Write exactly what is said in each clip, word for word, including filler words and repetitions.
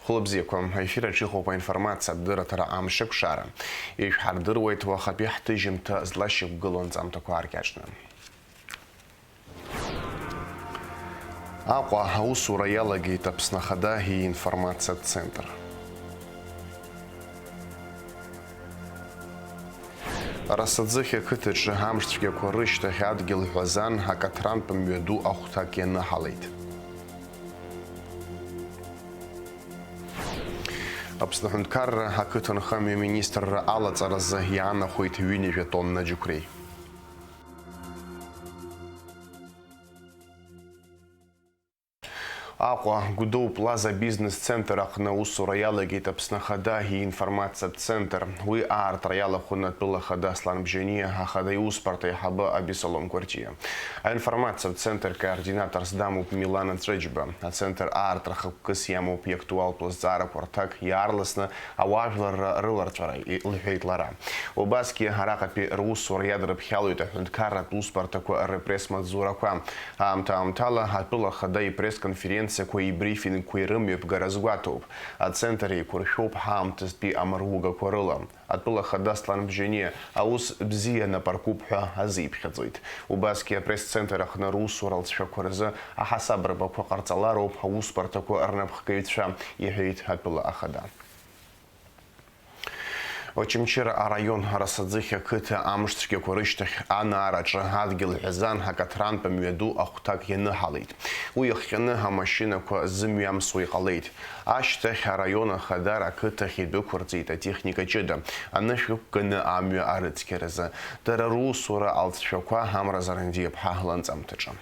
Хәылбзиақәа, аефир аҿы иҟоуп аинформациатә дырраҭара Амшеикәшара. Ишәҳардыруеит уахатәи ҳҭыжьымҭа злашьақәгылоу анҵамҭақәа ааркьаҿны. Аҟәа аусура иалагеит Аԥсны Ахада иинформациатә центр. Расаӡыхь ақыҭаҿы амш цәгьақәа рышьҭахь адгьыл ҳәазан акаҭрантә мҩаду ахәҭак ианыҳалеит. Аԥсны аҳәынҭқарра ақыҭанхамҩа министрра алаҵаразы иаанахәеит ҩынҩажәа тонна џьықәреи. Аҟәа Гәдоу Плаза бизнес-центр аҟны аусура иалагеит Аԥсны Ахада иинформациатә центр. Уи аартра иалахәын атәыла ахада Аслан Бжьаниа, ахада иусбарҭа аиҳабы Абесалом Гәарҷиа. Аинформациатә центр координаторс дамоуп Милана Ҵәыџьба. Ацентр аартра хықәкыс иамоуп иактуалтәу азҵаарақәа рҭак иаарласны ауаажәларра рыларҵәара, и-, лҳәеит лара. Убасгьы араҟатәи русура иадырԥхьалоит аҳәынҭқарратә усбарҭақәа рпресс-маҵзурақәа. Аамҭа-аамҭала атәыла ахада ипресс-конференциақәеи ибрифингқәеи рымҩаԥгара азгәаҭоуп. Ацентр еиқәыршәоуп ҳаамҭазтәи амругақәа рыла. Атәыла ахада Аслан Бжьаниа аус бзиа нап аркуп ҳәа азиԥхьаӡоит. Убасгьы апресс-центр аҟны русура алҵшәақәа рзы аҳасабрақәа ҟарҵалароуп аусбарҭақәа рнапхгаҩцәа, иҳәеит атәыла ахада. Очамчыра араион Расаӡыхь ақыҭа амш цәгьақәа рышьҭахь анаараҿы адгьыл ҳәазан акаҭрантә мҩаду ахәҭак ианыҳалеит. Уи иахҟьаны амашьынақәа зымҩамсуа иҟалеит. Ашьҭахь араион ахадара ақыҭахь идәықәырҵеит атехника ҷыда, анышә ықәганы амҩа арыцқьаразы. Дара русура алҵшәақәа Амра Зарандиаԥҳа ланҵамҭаҿы.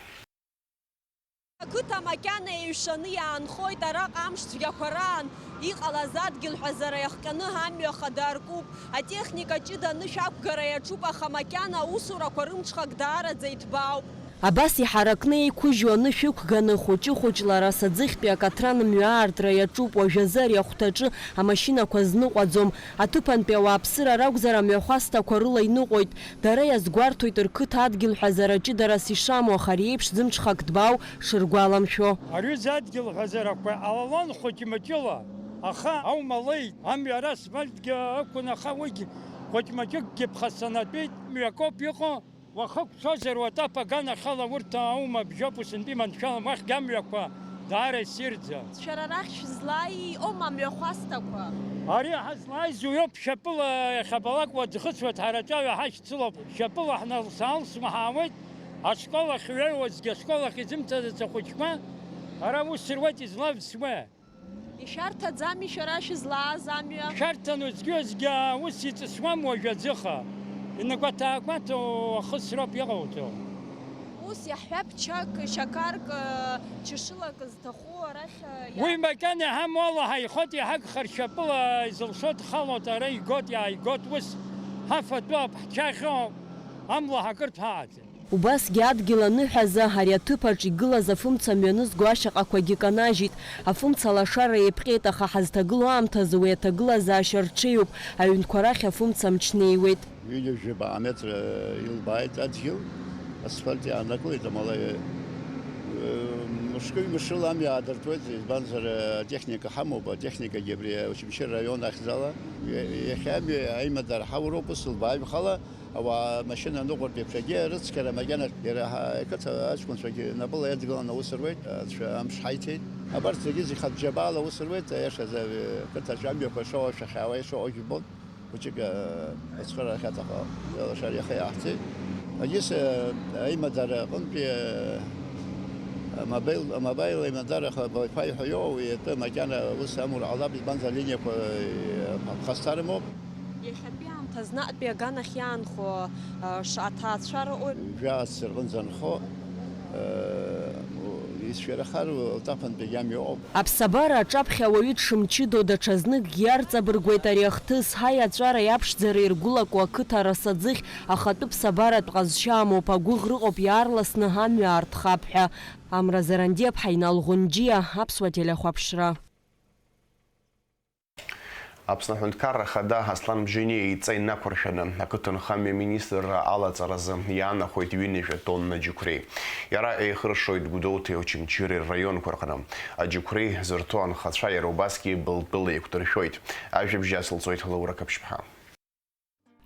Ақыҭа макьана еиҩшаны иаанхоит, араҟа амш цәгьақәа раан иҟалаз адгьыл ҳәазара иахҟьаны амҩа хада аркуп, атехника ҷыда анышә ақәгара иаҿуп, аха макьана аусурақәа рымҽхак даараӡа иҭбаауп. Абас иҳаракны еиқәыжьу анышә ықәганы, хәыҷы-хәыҷла Расаӡыхьтәи акаҭран мҩа аартра иаҿуп, уажәазы ари ахәҭаҿы амашьынақәа зныҟәаӡом. Аҭыԥантәи ауааԥсыра ракәзар, амҩахәасҭақәа рыла иныҟәоит. Дара иазгәарҭоит рқыҭа адгьыл ҳәазара ҷыдарас ишамоу, аха ари еиԥш зымҽхак ҭбаау шыргәаламшәо. Ари зыдгьыл ҳәазарақәа ҟалалон хәыҷ-мыҷыла, аха аума леит, амҩа ара асфальтгьы ықәын, аха уигь хәыҷ-мыҷыкгьы ԥхасҭанатәит, мҩакоуп иҟоу, уахык цозар уатәап аганахьала урҭ аума бжьоуп, усынтәи маншәалам, уахьгьы амҩақәа даара иссирӡа. Шәара арахь шәызлааи иҟоума амҩахәасҭақәа? Ари ҳазлааиз уиоуп, шьапыла иахьабалак уаӡхыҵуеит, ҳара аҿаҩа ҳашьцылоуп, шьапыла ҳналс-аалсуа ҳаауеит, ашкол ахь иҩеиуазгьы ашкол ахь изымцаӡац ахәыҷқәа ара ус руеит, излавсуа. Ишәарҭаӡами шәара шәызлааз амҩа? Шәарҭан, уеизгьы-уеизгьы ус иҵысуам уажәы аӡыха, инагәаҭа-аақәаҭоу ахысроуп иҟауҵо. Ус иаҳҳәап, чак, шьақарк, ы, чышылак зҭаху арахь, ы, иа- Уи макьана иҳамоу ала ҳаихот, иҳагхар шьапыла изылшо дхалот, ара игот, иааигот, ус ҳафатәоуп, ҳчахьоуп, амла ҳакыртә ҳааӡа. Убасгьы адгьыл аныҳәаза ари аҭыԥаҿ игылаз афымца мҩанызго ашьаҟақәагьы канажьит. Афымца лашара еиԥҟьеит, аха ҳазҭагылоу аамҭазы уи аҭагылазаашьа рҽеиуп, аҩнқәа рахь афымца мч неиуеит. Ҩынҩажәаба аметра илбааит адгьыл, асфальт иааннакылеит, амала, э, мышкы-ҩымшыла амҩа аадыртуеит, избанзар, атехника ҳамоуп, атехникагьы абри Очамчыра араион ахьӡала. Иахьа амҩа аимадара ҳауроуп, ус лбааҩхала, ауаа машьына ныҟәартә еиԥш, егьи арыцқьара макьана иара ҳа-, ақыҭа аҷкәынцәагьы напыла иадгыланы аус руеит, анцәа амш ҳаиҭеит. Абарҭ зегьы зегь хатә џьабаала аус руеит, аиашазы, ақыҭаҿы амҩақәа шоуа, шәахьаауа ишыҟоугьы ббон. Хәыҷык, ацхыраара ахьаҭаху, алашара иаха иаҳҭеит. Егьыс, аимадара аҟынтәи, амобаил, амобаил аимадара аха Wi-Fi ҳәа иоуа, уи атәы макьана ус амур ҟалап, избанзар алиниақәа, ԥхасҭа рымоуп. Иахьатәи аамҭазы наҟтәи аганахь иаанхо, а, ш-, аҭаацәа рыҟоуп. Жәаа ссирҟынӡа анхо, а, исшәарахар лҭаԥантәи агьама иҟоуп. Аԥсабара аҿаԥхьа ауаҩы дшымчыдо, даҽазныкгьы иарҵабыргуеит ари ахҭыс, ҳаи аҵәара иаԥшӡара иргәылаку ақыҭа Расаӡыхь, ахатәы ԥсабаратә ҟазшьа амоуп, агәыӷра ыҟоуп иаарласны амҩа аартхап ҳәа. Амра Зарандиаԥҳа, Инал Ӷәынџьиа, Аԥсуа телехәаԥшра. Аԥсны Аҳәынҭқарра Ахада Аслан Бжьаниа идҵа инақәыршәаны, ақыҭанхамҩа аминистрра алаҵаразы иаанахәеит ҩынҩажәа тонна аџьықәреи. Иара еихыршоит Гәдоуҭеи Очамчыреи рраионқәа рҟны. Аџьықәреи зырҭо анхацәа иара убасгьы Былтәыла еиқәдыршәоит. Ажәабжь иацылҵоит Лаура Қаԥшьԥҳа.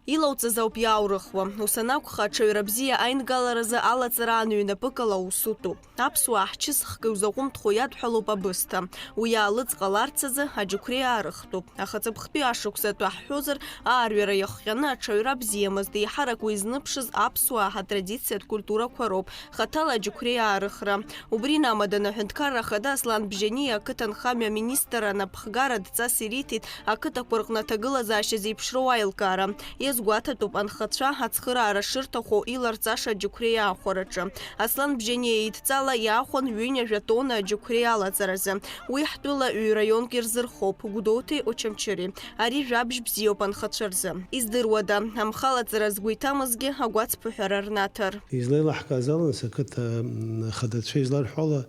Илауҵаз ауп иааурыхуа. Ус анакәха, аҽаҩра бзиа аингаларазы алаҵара анаҩнапыкала аус утәуп. Аԥсуаа ҳчысхк иузаҟәымҭхо иадҳәалоуп абысҭа. Уи аалыҵ ҟаларц азы аџьықәреи аарыхтәуп. Аха ҵыԥхтәи ашықәсатәы ҳҳәозар, аарҩара иахҟьаны аҽаҩра бзиамызт, еиҳарак уи зныԥшыз аԥсуаа ҳатрадициатә культурақәа роуп, хаҭала аџьықәреи аарыхра. Убри инамаданы Аҳәынҭқарра Ахада Аслан Бжьаниа ақыҭанхамҩа аминистр анапхгара адҵас ириҭеит ақыҭақәа рҟны аҭагылазаашьа зеиԥшроу аилкаара. Иазгәаҭатәуп анхацәа ацхыраара шырҭаху иларҵаша аџьықәреи аахәараҿы. Аслан Бжьаниа идҵала иаахәан ҩынҩажәа тонна аџьықәреи алаҵаразы. Уи ҳтәыла ҩ-раионк ирзырхоуп, Гәдоуҭеи Очамчыреи. Ари жәабжь бзиоуп анхацәа рзы. Издыруада, амхы алаҵара згәы иҭамызгьы агәацԥыҳәара рнаҭар. Излеилаҳкааз ала, нас ақыҭа, м, ахадацәа изларҳәо ала,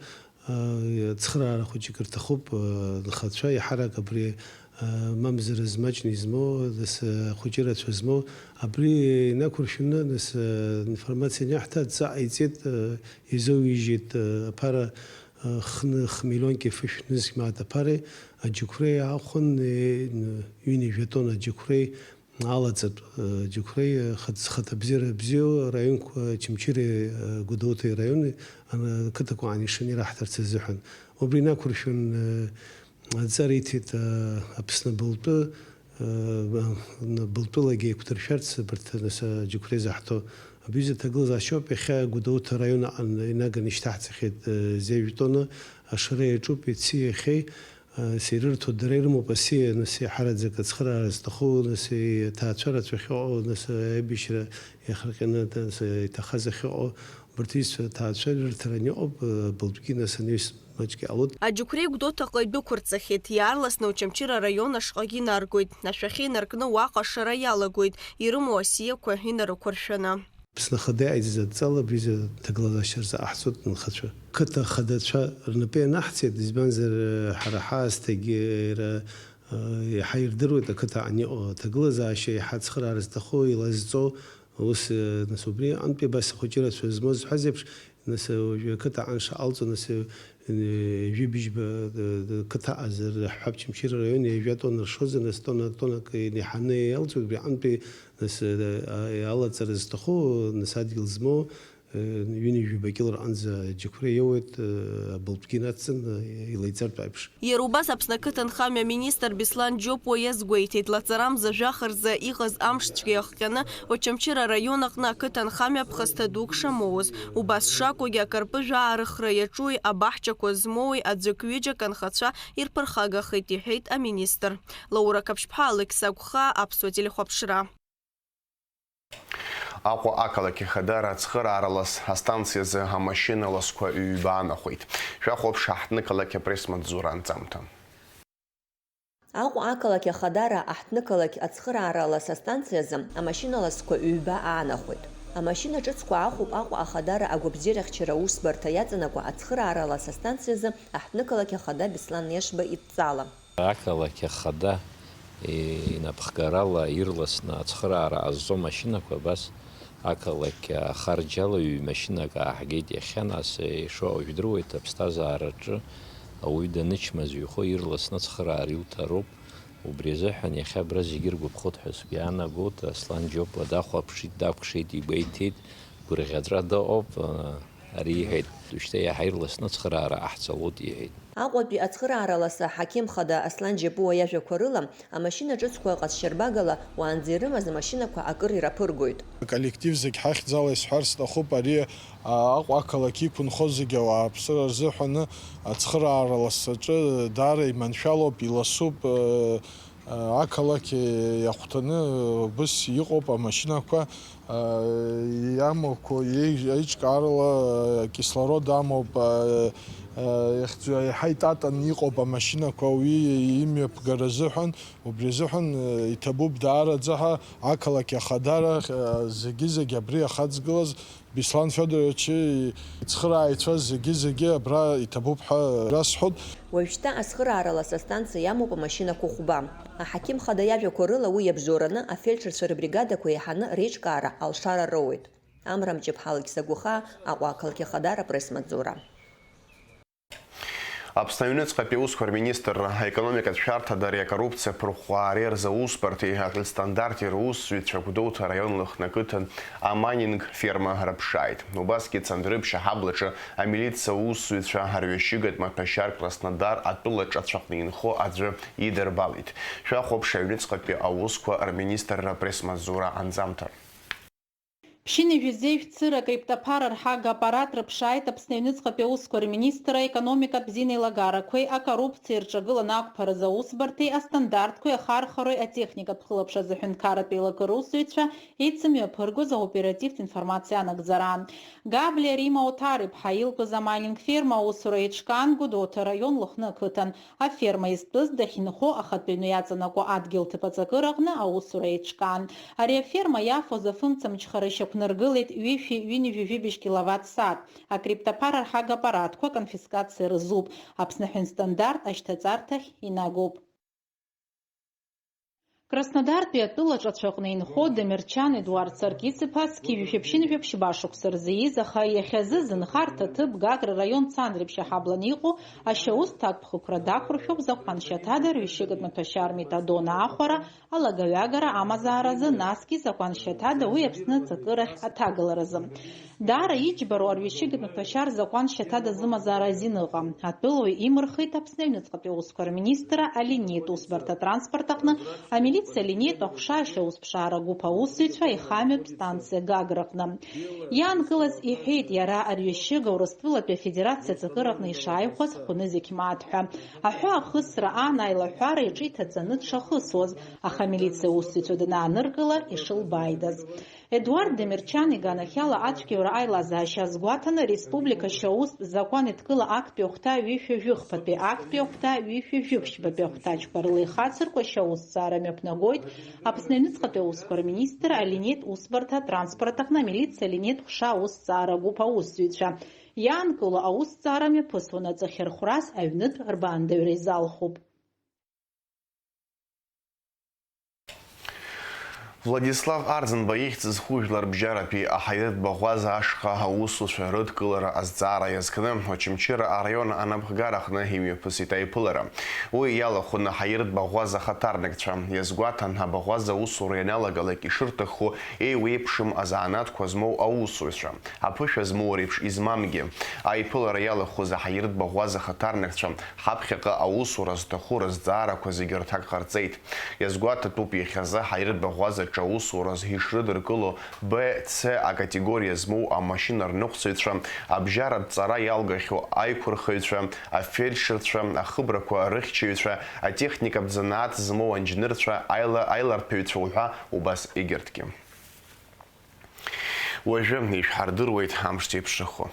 а, цхыраара хәыҷык рҭахуп, а, нхацәа, еиҳарак абри, а, мамзар змаҷны измоу, нас, а, хәыҷы рацәа змоу, абри инақәыршәаны, нас, а, информациа аниаҳҭа, адҵа ҟаиҵеит, а, изоуижьеит, а, аԥара, а, хны, хмиллионки фышә нызқь мааҭ аԥареи, аџьықәреи аахәан, е, н-, ҩынҩажәа тонна аџьықәреи, алаҵатә, э, џьықәреи, э, хат-, зхаҭабзиара бзиоу араионқәа, Очамчыреи, э, Гәдоуҭеи араиони, ан-, ақыҭақәа ааныҩшаны ираҳҭарц азыҳәан. Убри инақәыршәан, э, адҵа риҭеит, э, Аԥсны былтәы, э, н-, былтәылагьы еиқәдыршәарц абарҭ, нас, аџьықәреи заҳҭо. Абри изы аҭагылазаашьоуп, иахьа Гәдоуҭа араион аҟны инаганы ишьҭаҳҵахьеит, э, зежә тонна ашара иаҿуп, иаци иахьеи. Ес ирырҭо дара ирымоуп, ес, ес иаҳараӡак ацхыраара зҭаху, ес иҭаацәа рацәа ахьыҟоу, ес аибашьра иахырҟьаны, ес иҭахаз ахьыҟоу, убарҭ аҩызцәа аҭаацәа рырҭараны иҟоуп, былтәгьы, ес анаҩс маҷк иҟалоит. Аџьықәреи Гәдоуҭаҟа идәықәырҵахьеит, иаарласны Очамчыра араион ашҟагьы инаргоит, ашәахьы инаркны уаҟа ашара иалагоит, ирымоу асиақәа инарықәыршәаны. Аԥсны Ахада иҟаиҵаз адҵала абри изы аҭагылазаашьа рзы ҟаҳҵоит анхацәа. Қыҭа ахадацәа рнапы ианаҳҵеит, избанзар, ҳара ҳаасҭагьы иара, иаҳа ирдыруеит ақыҭа аҟны иҟоу аҭагылазаашьа, иаҳа ацхыраара зҭаху, илазҵо, ус, нас убри аҟынтәи абас ахәыҷы рацәа змоу зҳәаз еиԥш, нас уажәы ақыҭа аҟны шаҟалҵо, нас Ҩажәи быжьба, э, э, қыҭа азы рҳәап, Очамчыра араион ҩажәа тонна ршозар, нас тонна, тоннак инеиҳаны иалҵуеит, убри аҟынтәи, нас, э, а, алаҵара зҭаху, нас адгьыл змоу, э, ҩынҩажәи жәаба кьыл рҟынӡа аџьықәреи иоуеит, э, абылтәгьы инацҵан, э, илеиҵартә аиԥш. Иара убас Аԥсны ақыҭанхамҩа аминистр Беслан Џьопуа иазгәеиҭеит, лаҵарамза жәаха рзы иҟаз амш цәгьа иахҟьаны Очамчыра араион аҟны ақыҭанхамҩа ԥхасҭа дук шамоуаз. Убас шакәугьы, акарпыжә аарыхра иаҿуи, абаҳчақәа змоуи аӡәык-ҩыџьак анхацәа ирԥырхагахеит, иҳәеит аминистр. Лаура Қаԥшьԥҳа, Алықьса Агәхаа, Аԥсуа телехәаԥшра. Аҟәа ақалақь ахадара ацхырааралас астанциазы амашьына ласқәа ҩба аанахәеит. Шәахәаԥш аҳҭнықалақь апресс-маҵзура анҵамҭа. Аҟәа ақалақь ахадара аҳҭнықалақь ацхырааралас астанциазы амашьына ласқәа ҩба аанахәеит. Амашьына ҿыцқәа аахәоуп Аҟәа ахадара агәабзиарахьчара аусбарҭа иаҵанакуа ацхырааралас астанциазы аҳҭнықалақь ахада Беслан Ешба идҵала. Ақалақь ахада инапхгарала ирласны ацхыраара ҟазҵо амашьынақәа абас ақалақь ахарџьала ҩ-машьынак ааҳгеит иахьа, нас, ишыҟоу жәдыруеит, аԥсҭазаараҿы ауаҩы данычмазаҩхо ирласны ацхыраара иуҭароуп. Убри азыҳәан иахьа абра зегьы иргәаԥхоит ҳәа сгәы иаанагоит. Аслан Џьопуа дахәаԥшит, дакәшеит, игәеиҭеит, гәырӷьаҵәа дыҟоуп, ари иҳәеит, уажәшьҭа иаҳа ирласны ацхыраара ҟаҳҵалоит, иҳәеит. Аҟәатәи ацхырааралас аҳақьым хада Аслан Џьапуа иажәақәа рыла, амашьына ҿыцқәа ҟазшьарбагала уаанӡа ирымаз амашьынақәа акыр ираԥыргоит. Аколлектив зегь ҳахьӡала исҳәар сҭахуп, ари, а, Аҟәа ақалақь иқәынхо зегь ауааԥсыра рзыҳәаны ацхырааралас аҿы даара иманшәалоуп, иласуп, э, э, ақалақь иахәҭаны убыс иҟоуп амашьынақәа, э, иамоуқәоу еи-, еиҿкаарала, э, кислород амоуп, э, Иахьӡу еиҳа итатан иҟоуп амашьынақәа уи имҩаԥгара азыҳәан, убри азыҳәан иҭабуп даараӡа ҳәа ақалақь ахадара зегьы-зегьы абри ахаҵгылаз Беслан Федорович ицхырааҩцәа зегьы-зегьы абра иҭабуп ҳәа расҳәоит. Уажәшьҭа ацхыраарала са станциа иамоуп амашьынақәа хәба. Аҳақьым хада иажәақәа рыла уи иабзоураны афельдшерцәа рыбригадақәа еиҳаны реиҿкаара алшара роуеит. Амра мҷыԥҳа Алықьса Гәыхаа, Аҟәа ақалақь ахадара апресс-маҵзура. Аԥсны аҩныҵҟатәи аусқәа рминистрра, аекономикатә шәарҭадареи акоррупциа ԥырхәаареи рзы аусбарҭеи аҳәынҭстандарти русзуҩцәа Гәдоуҭа араион Лыхны ақыҭан амайнинг ферма рыԥшааит. Убасгьы Цандрыԥшь аҳаблаҿы амилициа аусзуҩцәа арҩашьыгатә маҭәашьар Краснодар атәылаҿацә аҟны инхо аӡәы идырбалеит. Шәахәаԥш аҩныҵҟатәи аусқәа рминистрра апресс-маҵзура анҵамҭа. Ԥшьынҩажәи жәеиза цыра акриптоԥара рҳага аппарат рыԥшааит Аԥсны аҩныҵҟатәи аусқәа рминистрра, аекономикатә бзиа еилагарақәеи акоррупциа ирҿагыланы ақәԥаразы аусбарҭеи астандартқәеи ахархәареи атехникатә хылаԥшразы аҳәынҭқарратә еилакы русзуҩцәа еицымҩаԥыргоз аоперативтә информациа анагӡараан. Габлиа Рима Оҭар-иԥҳа илкыз амайнинг ферма аусура еиҿкаан Гәдоуҭа араион Лыхны ақыҭан. Аферма изтәыз дахьынхо ахатәы аҩны иаҵанакуа адгьыл ҭыԥ аҵакыраҟны аусура еиҿкаан. Ари аферма иафоз афымцамчхара шьақәнаргылеит ҩышәи ҩынҩажәи жәибжь киловатт сааҭ. Акриптоԥара рҳага аппаратқәа аконфискациа рызуп, Аԥсны аҳәынҭстандарт ашьҭаҵарҭахь инагоуп. Краснодартәи атәылаҿацә аҟны инхо Демерчан Едуард Саркис-иԥа зқьи жәшәи ԥшьынҩажәи ԥшьба шықәса рзы ииз, аха иахьазы зынхарҭа ҭыԥ Гагра раион Цандрыԥшь аҳабланы иҟоу ашьаус ҭакԥхықәра дақәыршәоуп закәаншьаҭада арҩашьыгатә маҭәашьар метадон аахәара, алагаҩагара амазааразы, насгьы закәаншьаҭада уи Аԥсны аҵакырахь аҭагаларазы. Даара иџьбароу арҩашьыгатә маҭәашьар закәаншьаҭада зымазаара азин ыҟам. Атәылауаҩ имырхит Аԥсны аҩныҵҟатәи аусқәа рминистрра алинеитә усбарҭа атранспорт аҟны амилициа алинеитә аҟәша ашьаусԥшаара агәыԥ аусзуҩцәа аихамҩатә станциа Гаграҟны. Иаанкылаз иҳәеит, иара арҩашьыга Урыстәылатәи Афедерациа аҵакыраҟны ишааихәаз хәны зегь мааҭ ҳәа. Аҳәаа ахысра аан аилаҳәара иҿы иҭаҵаны дшахысуаз, аха амилициа аусзуҩцәа данааныркыла ишылбааидаз. Едуард Демерчан иганахьала ацәгьоура аилазаашьа азгәаҭаны, ареспублика ашьаустә закәан еидкыла актәи ахәҭа ҩышәи жәыхԥатәи актәи ахәҭа ҩышәи жәиԥшьбатәи ахәҭаҷқәа рыла ихацыркуа ашьаусҭҵаара мҩаԥнагоит Аԥсны аҩныҵҟатәи аусқәа рминистр алинеитә усбарҭа атранспорт аҟны амилициа алинеитә ҟәша аусҭҵаара агәыԥ аусзуҩцәа. Иаанкыло аусҭҵаара мҩаԥысуан аҵыхьархәрас аҩнытә рбаандаҩра изалхуп. Владислав Арӡынба ихьӡ зху жәларбжьаратәи аҳаиртә баӷәаза ашҟа аусуцәа рыдкылара азҵаара иазкны, Очамчыра араион анапхгара аҟны имҩаԥысит аиԥылара. Уи иалахәын аҳаиртә баӷәаза ахаҭарнакцәа. Иазгәаҭан, абаӷәаза аусура ианалагалак ишырҭаху еиуеиԥшым азанааҭқәа змоу аусуцәа, аԥышәа змоу реиԥш измамгьы. Аиԥылара иалахәыз аҳаиртә баӷәаза ахаҭарнакцәа ҳаԥхьаҟа аусура зҭаху рызҵаарақәа зегьы рҭак ҟарҵеит. Иазгәаҭатәуп иахьазы ҳаиртә баӷәазаҿы аусураз ишрыдыркыло Б, Ц акатегориа змоу амашьына рныҟәцаҩцәа, абжьаратә ҵара иалгахьоу аиқәырхаҩцәа, афельдшерцәа, ахыбрақәа рыхьчаҩцәа, атехникатә занааҭ змоу анџьнырцәа, аила-, аиларҭәаҩцәа уҳәа убас егьырҭгьы. Уажәы ишәҳардыруеит амш зеиԥшрахо.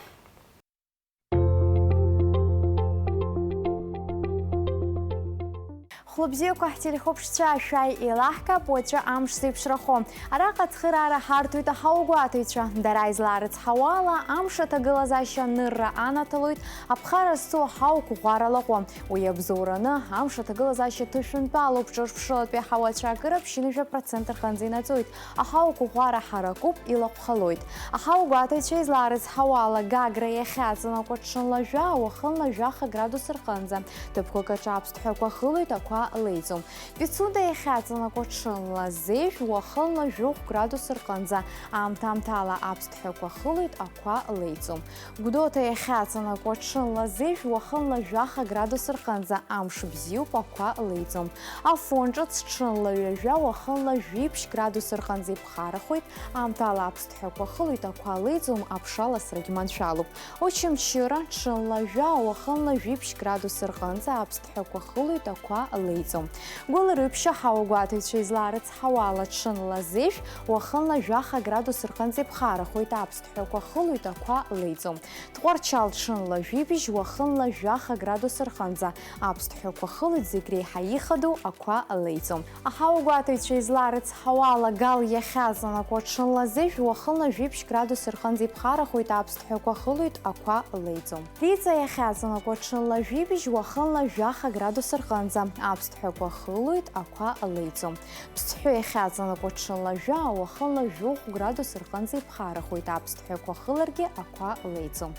Хәлыбзиақәа ҳтелехәаԥшцәа, шәааи еилаҳкаап уаҵәы амш зеиԥшрахо. Араҟа ацхыраара ҳарҭоит аҳауагәаҭаҩцәа. Дара излаарыцҳауа ала, амш аҭагылазаашьа анырра анаҭалоит, аԥхара зцу аҳауа қәыӷәӷәара лаҟәы. Уи иабзоураны, амш аҭагылазаашьа ҭышәынтәалоуп, ҿырԥшылатәи аҳауа ацәаакыра ԥшьынҩажәа процент рҟынӡа инаӡоит. Аҳауа қәыӷәӷәара ҳаракуп, илаҟәхалоит. Аҳауагәаҭаҩцәа излаарыцҳауа ала, Гагра иахьа аҵанакуа ҽынла жәаа, уахынла жәаха градус рҟынӡа. Ҭыԥқәак аҿы аԥсҭҳәақәа хылоит, ақәа леиӡом. Пицунда иахьа аҵанакуа ҽынла зежә, уахынла жәохә градус рҟынӡа. Аамҭа-аамҭала аԥсҭҳәақәа хылоит, ақәа леиӡом. Гәдоуҭа иахьа аҵанакуа ҽынла зежә, уахынла жәаха градус рҟынӡа. Амш бзиоуп, ақәа леиӡом. Афон ҿыц ҽынла ҩажәа, уахынла жәиԥшь градус рҟынӡа иԥхарахоит, аамҭала аԥсҭҳәақәа хылоит, ақәа леиӡом, аԥша ласрагь маншәалоуп. Очамчыра ҽынла жәа, уахынла жәиԥшь градус рҟынӡа аԥсҭҳәақәа хылоит, ақәа леиӡом. леиӡом. Гәылрыԥшь аҳауагәаҭаҩцәа излаарыцҳауа ала, ҽынла зежә, уахынла жәаха градус рҟынӡа иԥхарахоит, аԥсҭҳәақәа хылоит, ақәа леиӡом. Тҟәарчал, ҽынла жәибжь, уахынла жәаха градус рҟынӡа аԥсҭҳәақәа хылоит, зегь реиҳа ихадоу ақәа леиӡом. Аҳауагәаҭаҩцәа излаарыцҳауа ала, Гал иахьазанакуа, ҽынла зежә, уахынла жәибжь градус рҟынӡа иԥхарахоит, аԥсҭҳәақәа хылоит, ақәа леиӡом. Диҵа иахьазанакуа, ҽынла жәибжь, уахынла жәаха градус рҟынӡа аԥсҭҳәақәа хылоит, ақәа леиӡом. Ԥсҳәы иахьазанакуа, ҽынла жәа, уахынла жәохә градус рҟынӡа иԥхарахоит, аԥсҭҳәақәа хыларгьы, ақәа леиӡом.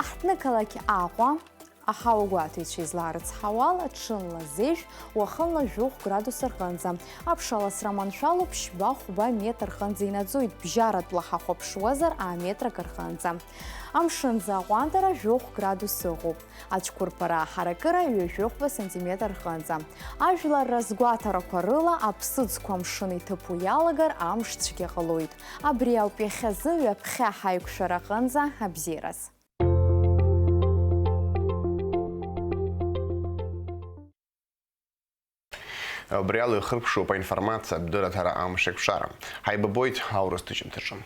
Аҳҭнықалақь Аҟәа, аҳауагәаҭаҩцәа излаарыцҳауа ала, ҽынла зежә, уахынла жәохә градус рҟынӡа. Аԥшаласра маншәалоуп, ԥшьба-хәба метр рҟынӡа инаӡоит, бжьаратәла ҳахәаԥшуазар, аметр акы рҟынӡа. Амшын аӡы аҟәандара жәохә градус ыҟоуп. Ацәқәырԥара аҳаракыра ҩажәохәба сантиметр рҟынӡа. Ажәлар разгәаҭарақәа рыла, аԥсыӡқәа амшын иҭыԥо иалагар, амш цәгьа ҟалоит. Абри ауп иахьазы ҩаԥхьа ҳаиқәшәара аҟынӡа абзиараз. Убри ала ихыркәшоуп аинформациатә дырраҭара Амш еиқәшара. Ҳаибабоит аурыс ҭыжьымҭаҿы.